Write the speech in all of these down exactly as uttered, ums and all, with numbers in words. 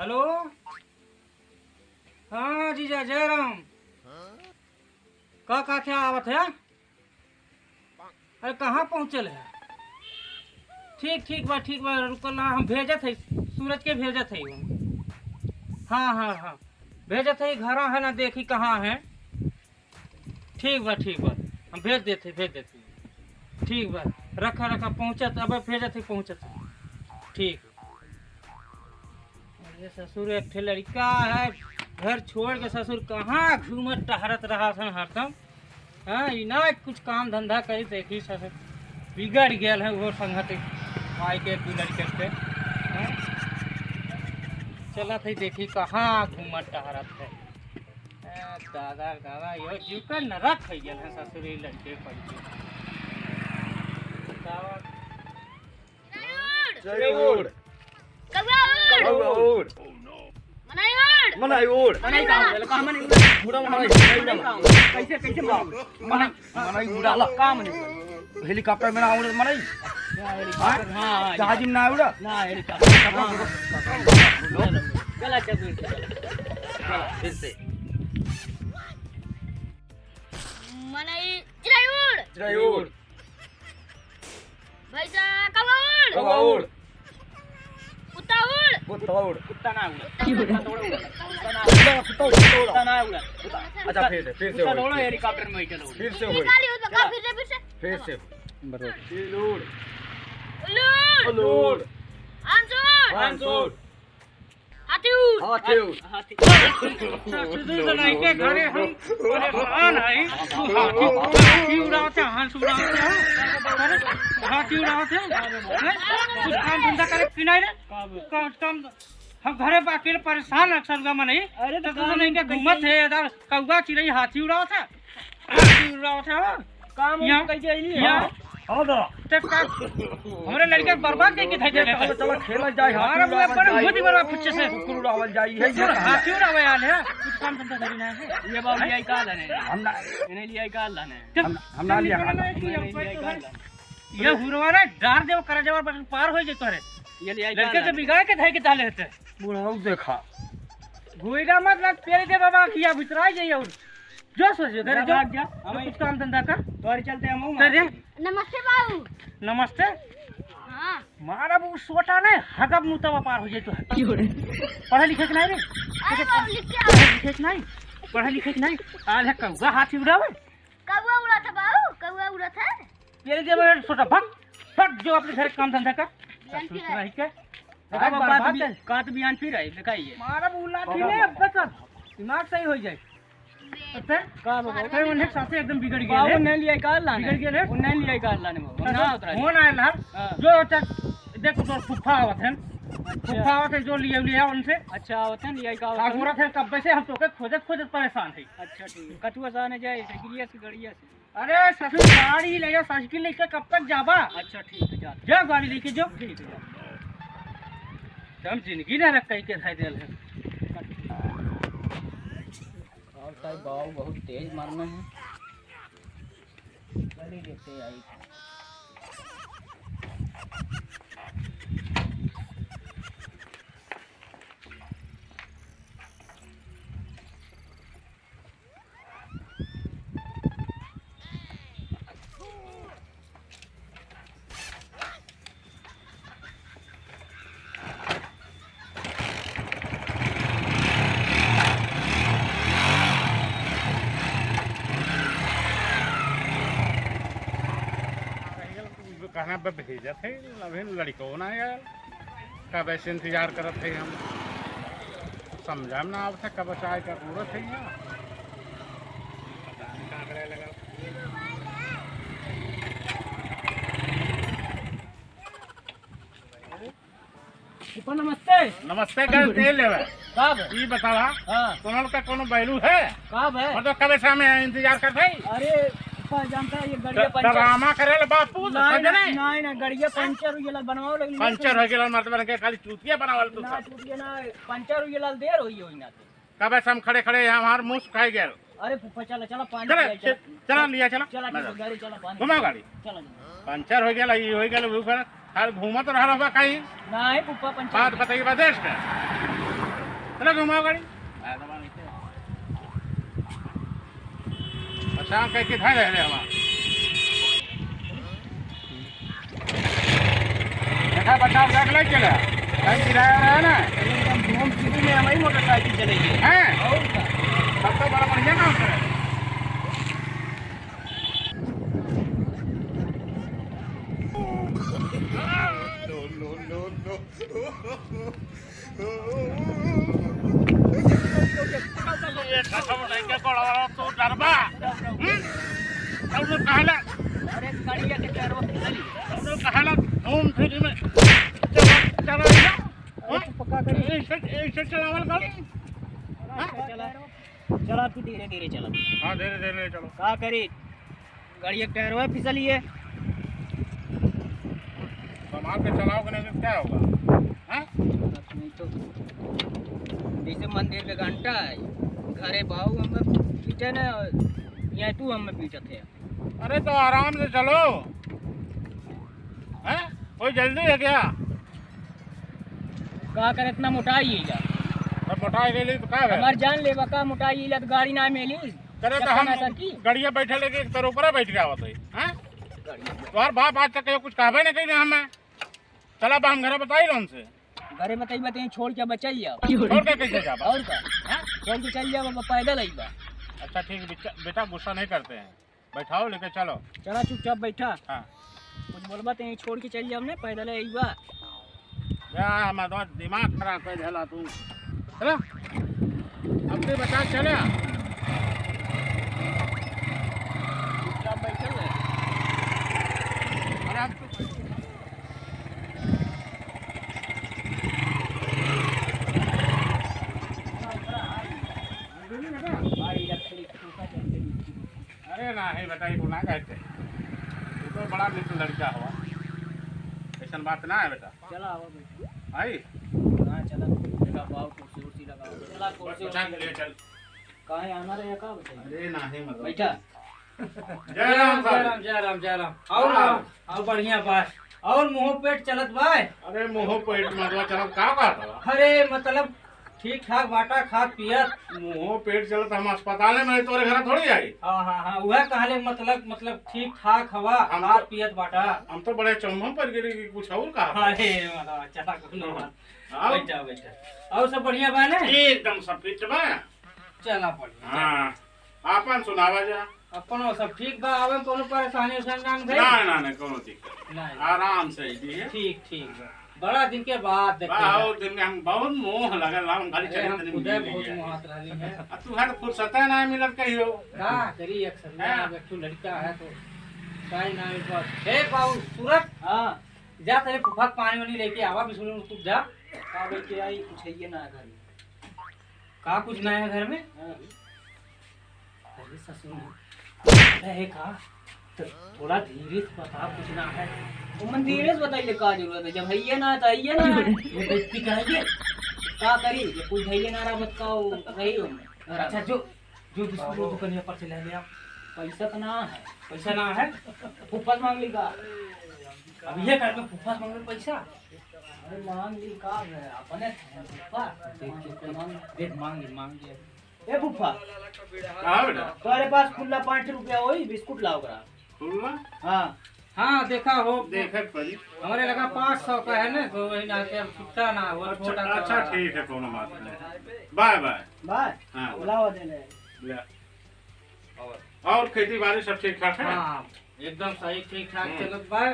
हेलो, हाँ जीजा, जय राम। का, का, क्या आवत है? अरे, कहाँ पहुँचल है? ठीक, ठीक बा, ठीक बा, रुकल ना, हम भेजत है, सूरज के भेजत है। हाँ, हाँ, हाँ, भेजत है, घरा है ना, देखी कहाँ है। ठीक बा, ठीक बा, हम भेज देते, भेज देते। ठीक बा, रखा, रखा, पहुँचत, अब भेजत है, पहुँचत है। ठीक। अरे ससुर, एक ठे लड़का है, घर छोड़ के ससुर कहाँ घूमत टहरत रहत है हरदम। हाँ, ई ना कुछ काम धंधा करी, देखी ससुर बिगड़ गयल है वो संगत, माई के दू लड़के के। हाँ? चलत है, देखी कहाँ घूमत टहरत है। ए, दादा, दादा, यो जीव का नरक होइ गया है ससुर, ई लड़के पड़ के। बतावा। चिड़ै उड़। कौआ उड़। कौआ उड़। मनई उड़। मनई उड़। मनई कहाँ उड़ेला? कहाँ मनई उड़? बूढ़ा मनई, मनई उड़। कैसे, कैसे मनई उड़? मनई, मनई उड़ाला। कहाँ मनई उड़? हेलीकॉप्टर में ना उड़े मनई। हाँ, हेलीकॉप्टर, हाँ, हाँ, जहाज में ना उड़ा। ना, हेलीकॉप्टर। हाँ, हाँ। चला, चल, फिर से। चला, फिर से। मनई, चिड़ै उड़। चिड़ै उड़। भैंसा, कौआ उड़। कौआ उड़। कुत्ता उड़। कुत्ता उड़। कुत्ता ना उड़। कुत्ता उड़। कुत्ता ना उड़। कुत्ता, कुत्ता उड़। कुत्ता ना उड़। कुत्ता। अच्छा, फिर से, फिर से कुत्ता उड़। दौड़ो, हेलीकॉप्टर में बैठल उड़। फिर से उड़। निकाली हो तो का, फिर से, फिर से। फिर से। बरोबर। चील उड़। उल्लू उड़। उल्लू उड़। हंस उड़। हंस उड़। हाथी उड़। हाथी उड़। हाथी। ससुर नहीं के घरे हम परेशान हई। तू हाथी, हाथी उड़ावत है, हंस उड़ावत है। अरे, हाथी उड़ावत है। हैं? कुछ काम धंधा करे कि नहीं रे? काम, काम, हम घरे बा अकेले परेशान है, ससुर का मन ही। अरे, तो तो ससुर काम नहीं के घूमत है, इधर कौआ चिड़ै हाथी उड़ावत है। हाथी उड़ावत है। काम यहाँ। कैसे अइली? यहाँ। हाँ, हाँ, दादा। ते का, हमरे लड़के के बर्बाद करके धर देले है। चलो, खेला जाए, हाथी हमारा वो उड़ावल अपन जाए। बुद्धि बर्बाद पीछे से। कुकुर उड़ावल जाए, ये कुकुर, ये हाथी उड़ावे आले है। कुछ काम धंधा धरी ना है। ये बाबू, हैं? ये का लाने? हम ना, इन्हें लिए का लाने? हम, हम ना लिया खाना। इन्हें लिए का लाने? ये हुरवा ना, डार देव, करे जबर बटन पार हो जाए तोरे। ये लिए का लड़के के लाने? बिगाड़ के धर के डाले हते। बुढ़ऊ देखा। घुइरा मत लग, पेल दे बाबा, किया बितराई जाइए और जो सोचियो, घरे जा, जो, भाग जा। जो हम कुछ काम धंधा कर। तोहरे चलते हम आऊँ। चल रे। नमस्ते बाबू। नमस्ते। हाँ। मारा वो सोटा नहीं, हगब मुतवा पार हो जाए तो है। क्यों रे? पढ़े लिखे के नहीं रे? अरे बाबू, लिख के आओ। पढ़े लिखे के नहीं? पढ़े लिखे के नहीं? आज है कौआ हाथी उड़ावे। कौआ उड़त है बाबू, कौआ उड़त है। ये दे बे सोटा, भाग, भाग, जो अपने घर के काम धंधा कर। बिहान फिर ससुर रह के। आज बात बर्बाद भी, है। कात बिहान फिर आई, देखाइए। मारा बुला ठीक है, अब तक दिमाग सही हो जाए। अच्छा? का बाबा? अरे उन्हें साथे एकदम बिगड़ गया बाबू है। नहीं लिया का लाने? बिगड़ गया है। वो नहीं लिया का लाने बाबू। अच्छा, ना उतरा। फोन आयल है। हाँ। जो होता, देख तो फुफा आवत है। अच्छा। फुफा आवत है, जो लिए लिया उनसे। अच्छा, आवत है, लिया का आवत है। कागोरत है, कब से हम तोके खोजत खोजत परेशान है। अच्छा, ठीक है। कतुआ से आने जाए, साइकिलिया से, गड़िया से? अरे ससुर, गाड़ी ले जा, साइकिल लेके कब तक जाबा? अच्छा, ठीक है, जा। जा गाड़ी लेके जो। ठीक है, जा। हम जिंदगी ना रख कहीं के धर देल है। और ताई बाऊ बहुत तेज मारना है। चली देखते आई। कहना बे भेजत है, अभी लड़को ना यार। कब ऐसे इंतजार करत है हम, समझा में ना आवत है कब से आए का पूरत है यहाँ। पता नहीं कहाँ करे लगा। फूफा नमस्ते। नमस्ते कर तेल लेवे। का बे? ई बतावा, हाँ। तोहन का कोनो value है? का बे? मतलब कब से हम इंतजार करत है? अरे फूफा जानता है ये गड़िया ड-, पंचर। ड्रामा करे ले बापू, नहीं, समझे नहीं? नहीं, नहीं, गड़िया पंचर हुई गेला, बनवाओ लेकिन पंचर हो गेला, मतलब के खाली चूतिया बनावल तू ना, सब। चूतिया ना, पंचर हुई गेला, देर होई होई ना तो। कब से हम खड़े खड़े यहाँ, हमार मुंह सुखाई गया। अरे फूफा, चला, चला, पानी चला, पिया, चला। चला, चला, मैं ठीक है, जाऊँ। गाड़ी चला, पानी घुमाओ पिया। गाड़ी। चला, चला। पंचर हो गया, ई हो गया, वो गया। खाली घूमत रह रहा कहीं। नहीं फूफा, पंचर बात नहीं। बताइए, बा देश का। चला घुमाओ गाड़ी। परेशान करके धर रहे हमार। देखा बच्चा उठा के ले चला। कहीं किराया रहा ना। एकदम घूम फ्री में हमारी मोटरसाइकिल चलेगी। हैं? और का? सब तो बड़ा बढ़िया काम करे। ये खत्म नहीं के बड़ा बड़ा तू डरबा। हम्म? तब लोग कहला। अरे, गाड़िया के टायरवा फिसली। तब लोग कहला, घूम फ्री में। चला, चला, चला। अरे, तू पक्का करी। ऐसे, ऐसे चलावल गाड़ी। हाँ? चला। चला, तू धीरे धीरे चला। हाँ, धीरे धीरे चलो। का करी? गाड़ी एक टायरवा फिसली है। संभाल के चलाओगे नहीं तो क्या होगा? हाँ? नहीं तो जैसे मंदिर के घंटा है, घरे बाऊ हमें पीटे ना, यहाँ तू हमें पीटत है। अरे तो आराम से चलो। हैं? कोई जल्दी है क्या? का करे इतना मोटाई है यार? अब मोटाई ले ली तो का है? हमार जान लेबा का मोटाई है, तो गाड़ी ना मिली। करे तो चक्कर हम ना सरकी। गड़िया बैठे लेके एक तरह ऊपर बैठ गया होता है, हैं? गड़िया। तुम्हार बाप आज तक कहियो कुछ कहबे नहीं कही हमें। चला अब हम घरे बताई लो उनसे। घरे बताई बताई छोड़ के बचल जाओ। छोड़ के कैसे जाबा? और का? हैं? छोड़ के चल जाओ, बाबा पैदल आई बा। अच्छा ठीक है, बेटा, बेटा गुस्सा नहीं करते हैं। बैठाओ, लेके चलो। चला, चुपचाप बैठा। हाँ। कुछ बोलबा तो यहीं छोड़ के चल जाओ ने, पैदल ही बा। जा, हमारा दिमाग खराब कर देला तू। चला। अपने बचा चला। चुपचाप बैठल है। आराम से। अरे ना, हे बेटा, ये को ना कहते। ये तो बड़ा मित्र लड़का हुआ, ऐसन बात ना है बेटा। चला, आओ बेटा। आई? हाँ, चला। बेटा, पाओ, कुर्सी उर्सी लगाओ। चला, कुर्सी बस, उर्सी उठा के ले चल। काहे आना रहे का बेटा? अरे ना, हे मत। बैठा। जय राम जय साहब। राम, जय राम, जय राम। और हाँ। आओ, आओ, बढ़िया बात। और मुँह पेट चलत बा? अरे मुँह पेट मतलब चलत का बात है? अरे मतलब ठीक ठाक बाटा खात पियत। मुँह पेट चलत, हम अस्पताल में, तोरे घर थोड़ी आई। हाँ, हाँ, हाँ, उहे कहले मतलब, मतलब ठीक ठाक हवा, हम खात तो, पियत बाटा। हम तो बड़े चौंभम पर गिरी कि कुछ और कहा। अरे मतलब चला कोनो बात। आओ। बैठा, बैठा। और सब बढ़िया बा ने? एकदम सब फिट बा। चला बढ़िया। हाँ, आपन सुनावा जा। अपनो सब ठीक बा, आवे में कोनो परेशानी उरेशानी ना भई? ना, ना, ना, कोनो दिक्कत नहीं। नहीं। आराम से ही है। ठीक, ठीक बा। बड़ा दिन के बाद देखे बा। बहुत दिन में हम बहुत मोह लगल रहा, हम खाली हम चले तनी खुदे मिले बहुत लिया। मोहात रहली है। अब तुम्हारे फुर्सत है ना मिलत कहियो। का करी, एक समय हाँ। अब एक ठो लड़का है तो टाइम ना मिल पावत। हे बाबू सूरत, हाँ। जा तेरे फूफा के पानी वानी लेके आवा, बिस्कुट उस्कुट जा। का लेके आई, कुछ है ये ना घर में। का कुछ ना है घर में? हाँ। अरे ससुर, है का? तो थोड़ा धीरे से बता, कुछ ना है। तुमन धीरे से बताइए, का जरूरत है? जब है ये ना है, तो है ये ना है। ये बेइज्जती कराइए। का करी? जब कुछ है ये ना रहा, बस का हो, रही हो। अच्छा, जो, जो बिस्कुट वो दुकानिया पर से ले ले आप। पैसा तो ना है। पैसा ना है? फूफा से मांग ली का? अब ये कर लो, फूफा से मांग लो पैसा। अरे मांग ली का है? अपने फूफा। देख, देख, मांग। देख, मांग ली, मांग ली। ए फूफा, हाँ बेटा। तोहरे पास खुला पाँच रुपया होई, बिस्कुट लाओ करा। खुला? हाँ। हाँ, देखा हो। देखे के पड़ी। हमरे लगा पाँच सौ का है ना, तो वही नाते अब छुट्टा ना हो, अच्छा, छोटा अच्छा, सा। ठीक है, कोनो बात नहीं। Bye, bye. बाय। हाँ। लाओ दे ले। ले। और खेती बाड़ी सब ठीक ठाक है? हाँ, एकदम सही, ठीक ठाक हम्म। चलत बा।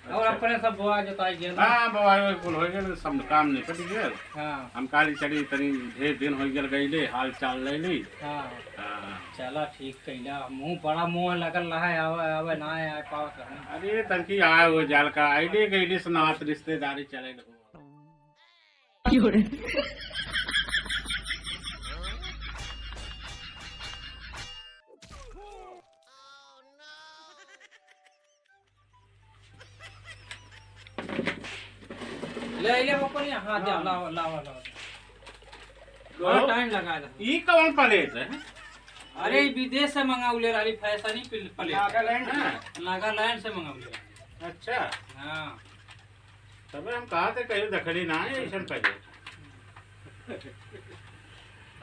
और अच्छा। अपने सब बोआ जोताई गेल। हाँ, बोआ कुल हो गेल, सब काम निपट गेल। हाँ। हम काली चली तनी ढेर दिन हो गेल गईले, हाल चाल ले ली। हाँ। हाँ। चला ठीक कैला, मुँह बड़ा मोह लगल रहा है, आवे, आवे, ना आए पावत रहने। अरे, तनकी आए हो जाल का, आइले गईले से नात रिश्तेदारी चले लगो। ले, ले, वो कोनी, हाँ, जा, हाँ। लावा, लावा, लावा। बड़ा लो। टाइम लगा रहा। ई कौन प्लेट है? अरे, ई विदेश से मंगाउले रहली, फैशनी प्ल-, प्लेट। नागालैंड से। हाँ। नागालैंड से मंगाउले रहली। अच्छा। हाँ। तबे हम कहा थे, कहीं देखली ना है ऐसन प्लेट।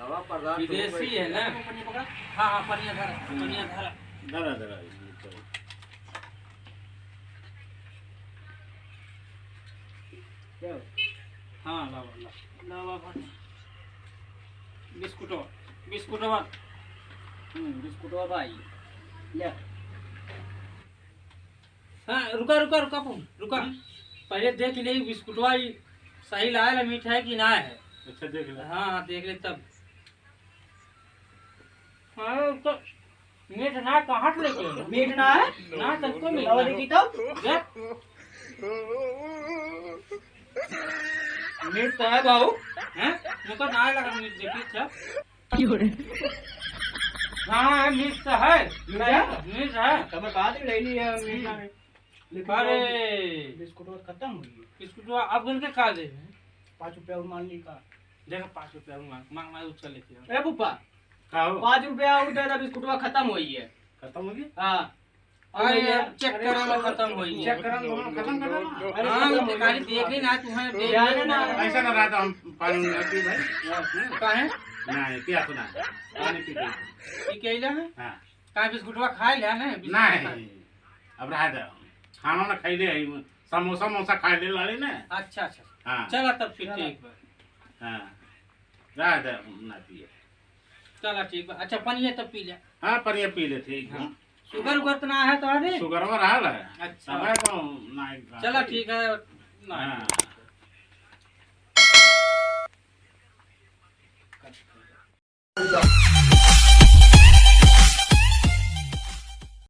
हवा प्रधान विदेशी है ना? हाँ, हाँ, पनिया धरा, पनिया धरा। धरा, धरा, ये तो। क्या? हाँ, लावा, लावा, लावा, लावा। बिस्कुटवा, बिस्कुटवा। हम्म, बिस्कुटवा भाई। ले। हाँ, रुका, रुका, रुका, पवन, रुका। हम्म? पहले देख ले, बिस्कुटवा ई सही लायल है, मीठ है कि ना है? अच्छा, देख ले। हाँ, हाँ, देख ले तब। हाँ, तो मीठ ना, कहाँ से लेके आए? मीठ ना है? ना, तनको मीठ लावा ना। देखी तो। देख। मीठ तो है बाबू। हैं? मुझको ना लगा मीठ, देखी अच्छा। हाँ, मीठ तो है। मीठ है? मीठ है। तब कहा थी ले ली है, मीठ ना है। लेकिन अरे। बिस्कुटवा खत्म हो गई। बिस्कुटवा अब उनके का दे? पाँच रुपया और मान ली का? देखो, पाँच रुपया और मांग, मांग, मांग, उछल लेके आओ। ए फूफा, का हो? पाँच रुपया और दे दे, बिस्कुटवा खत्म हो गई है। खत्म हो गई? हाँ। अरे, अरे यार, चेक करा ना, खत्म हो गई है। चेक करा ना, खत्म कर दो ना। अरे, हाँ, खत्म हो गई। खाली देख ही ना, तुम्हें देख जाने ना। ऐसा ना रहा तो हम पानी नहीं पी भाई। काहे? नहीं, पिया तो ना। पानी पी के। पी के अइला है? हाँ। का बिस्कुटवा खा लिया ना, बिस्कुट नहीं, खा। अब रहा दे। खाना ना खाई ले, समोसा मोसा खा ले लाले ना। अच्छा, अच्छा। हाँ। चला तब फिर चला। ठीक बा। हाँ। रहा दे, ना पिए। चला ठीक बा। अच्छा, पनिया तब पी ले। हाँ, पनिया पी ले, ठीक है। हाँ। शुगर उगर तो ना है तो अभी? शुगर में रहा है। अच्छा। समय तो ना है। चला ठीक है, ना है। हाँ।